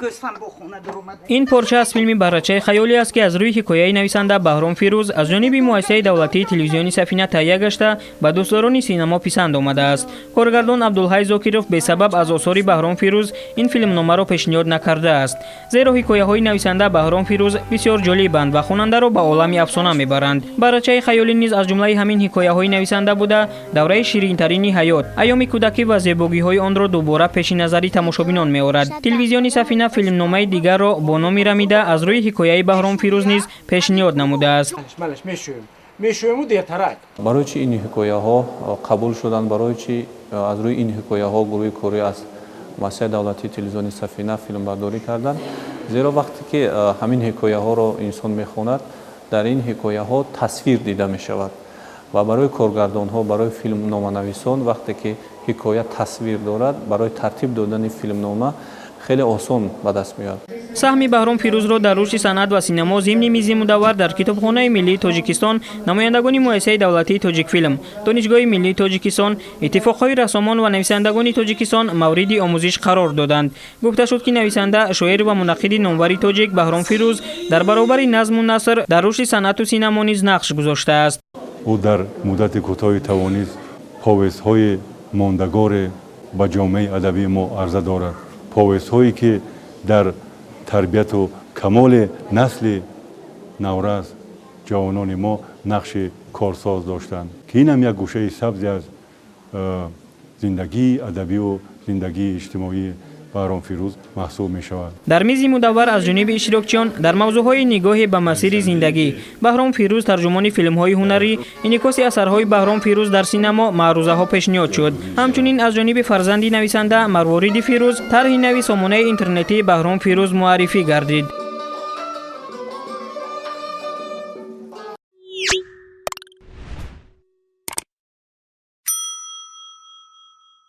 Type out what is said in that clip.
Гӯсфанд бо хона даромад. Ин порча аз филми «Баррачаи хаёлӣ» аст, ки аз рӯи ҳикояи нависанда Баҳром Фирӯз аз ҷониби муассисаи давлатии телевизиони «Сафина» таҳия гашта, ба дӯстдорони синамо писанд омадааст. Коргардон Абдулҳай Зокиров бесабаб аз осори Баҳром Фирӯз ин филмномаро пешниҳод накардааст, зеро ҳикояҳои нависанда Баҳром Фирӯз бисёр ҷолибанд ва хонандаро ба олами афсона мебаранд. «Баррачаи хаёлӣ» низ аз ҷумлаи ҳамин ҳикояҳои нависанда буда, давраи ширинтарини ҳаёт, айёми кӯдакӣ ва зебогиҳои онро дубора пеши назари тамошобинон меорад. Телевизиони «Сафина» филмномаи дигарро бо номи «Рамида» аз рӯи ҳикояи Баҳром Фирӯз низ пешниҳод намудааст. Барои чи ин ҳикояҳо қабул шуданд? Барои чи аз рӯи ин ҳикояҳо гурӯҳи корӣ аз муассисаи давлатии телевизиони «Сафина» филмбардорӣ карданд? Зеро вақте ки ҳамин ҳикояҳоро инсон мехонад, дар ин ҳикояҳо тасвир дида мешавад ва барои коргардонҳо, барои филмноманависон, вақте ки ҳикоя тасвир дорад, барои тартиб додани филмнома хеле осон ба даст меояд. Саҳми Баҳром Фирӯзро дар рушди санъат ва синамо зимни мизи мудаввар дар Китобхонаи миллии Тоҷикистон намояндагони муассисаи давлатии «Тоҷикфилм», Донишгоҳи миллии Тоҷикистон, иттифоқҳои рассомон ва нависандагони Тоҷикистон мавриди омӯзиш қарор доданд. Гуфта шуд, ки нависанда, шоир ва мунаққиди номвари тоҷик Баҳром Фирӯз дар баробари назму наср дар рушди санъату синамо низ нақш гузоштааст. Ӯ дар муддати кӯтоҳи тавонист повестҳои мондагоре ба ҷомеаи адабии мо арза дорад, повестҳое ки дар тарбияту камоли насли наврас, ҷавонони мо нақши корсоз доштанд, ки инам як гӯшаи сабзе аз зиндагии адабию зиндагии иҷтимоии Баҳром Фирӯз маҳсуб мешавад. Дар мизи мудаввар аз ҷониби иштирокчиён дар мавзӯъҳои нигоҳе ба масири зиндагӣ Баҳром Фирӯз, тарҷумони филмҳои ҳунарӣ, инъикоси асарҳои Баҳром Фирӯз дар синамо маърузаҳо пешниҳод шуд. Ҳамчунин аз ҷониби фарзанди нависанда Марвориди Фирӯз тарҳи нави сомонаи интернетии Баҳром Фирӯз муаррифӣ гардид.